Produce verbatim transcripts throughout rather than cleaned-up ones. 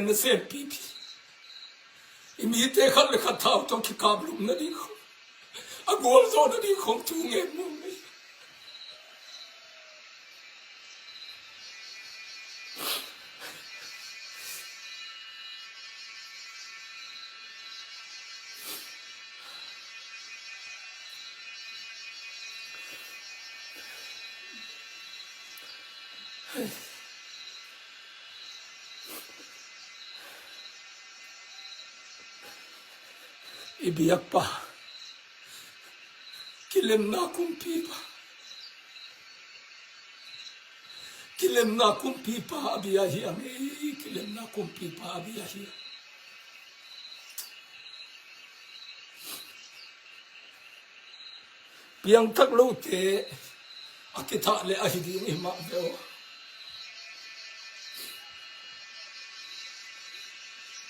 na sempipi. I mite khat le khat thau tawh kikaplum nading khong, a gualzawh nading khong thu ngen mawk na hi. I biakpa, kilemna kumpipa, kilemna kumpipa a bia hi ang ei, kilemna kumpipa a bia hi ang. Piangthak lote a kithah le ahi ding hi mah ve aw.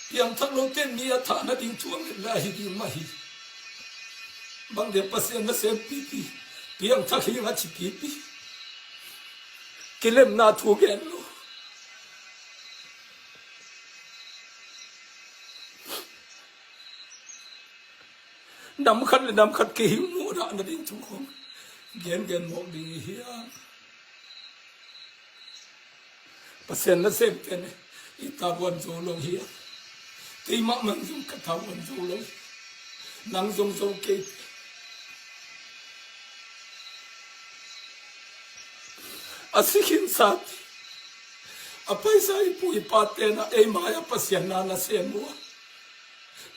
Piangthak lote mi a thah nading thu a nget le ahi ding mah hi. Bang dia Pasian na sempipi, piangthak hi nga cipipi. Kilemna thu gen lo. Nam khat le nam khat kihing muh dah nading thu khong gengen mawk ding i hiam? Pasian na sem pen i tavuan zo lo hiam? Keimah man zong ka tavuan zo lo. Nang zong zo kei. A si khinsa ti a paisa i pu i pa tenah ei mai-ah Pasian na na sem uh a,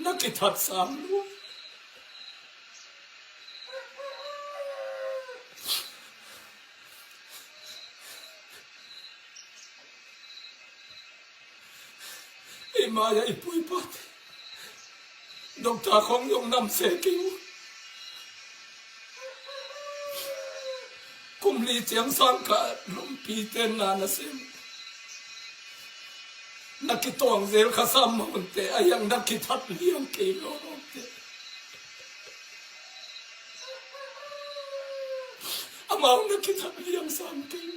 na kithat sam lua. Ei mai-ah i pu i pate, doctor khong zong namse kei uh. Kum li ciang sang ka lumpi ten na na sem. Na kituang zel kha sam mahunte a hiang na kithat liang kei lawlawte. Amau na kithat liang sam kei.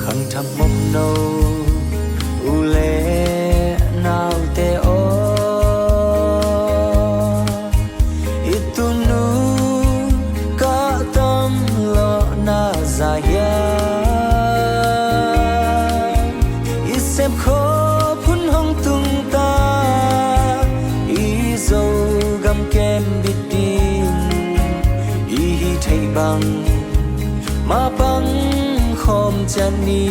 Khang tham mawk no u le naute aw, i tunu kah tam lawhna zah hiam? I sepkhawm hun hong tungta, i Zogam kem bit ding i hi theih bang mapang khawm ciat ni.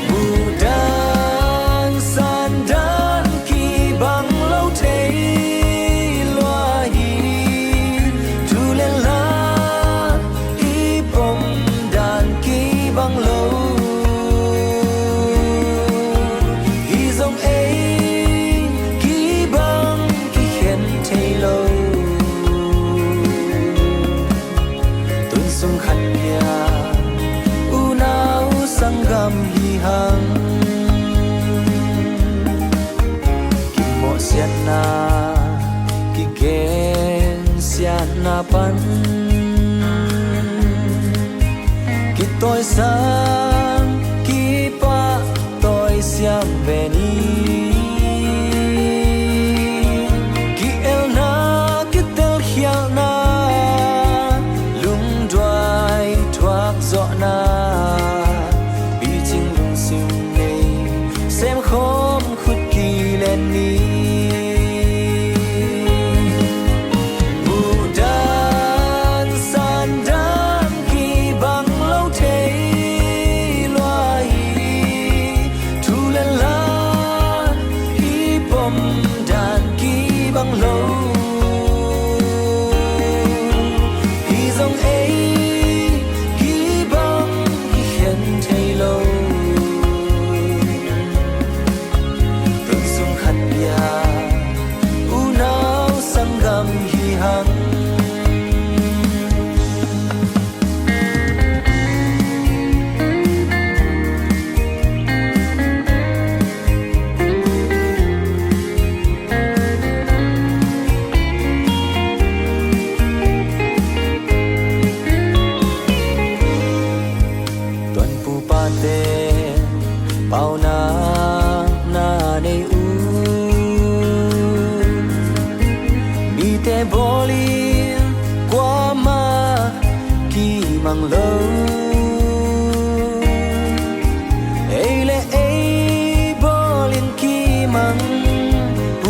Muhdan sandan kibang lo thei lua hi. Thu le la i pomdan kibang lo hi zong ei kibang kikhen thei lo. Tun sung khat nia unau sanggam hi hang. Kimawhsiatna kigensiatna pan kitawisang kipahtawi siam ve ni. Ki-elna kitelkhialhna lungduai thuak zawhna picing lungsim nei semkhawm khut kilen ni. Muhdan sandan kibang lo thei Lo, ei le ei bawl in kimang,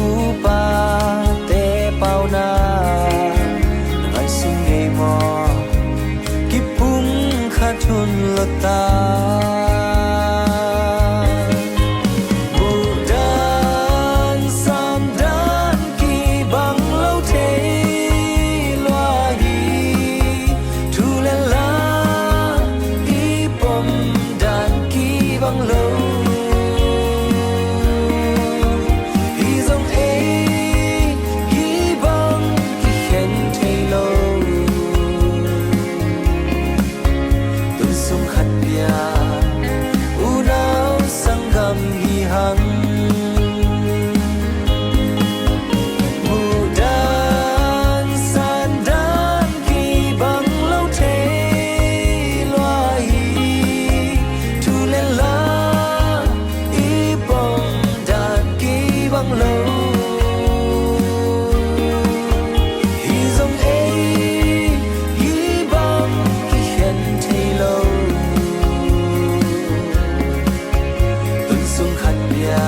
upate pauna na ngaihsun ngei maw? Kipumkhat hun lo ta. Muhdan sandan kibang lo thei lua hi. Thu le la i pom dan kibang lo. Hi zong ei hi bang kikhen thei lo. Tun sung khat bia unau sanggam hi hang. Muhdan sandan kibang lo thei lua hi. Thu le la i pom dan kibang lo. Hi zong ei hi bang kikhen thei lo. Tun sung khat bia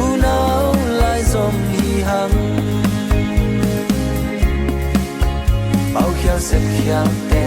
unau lai zom hi hang. Paukhial sepkhialte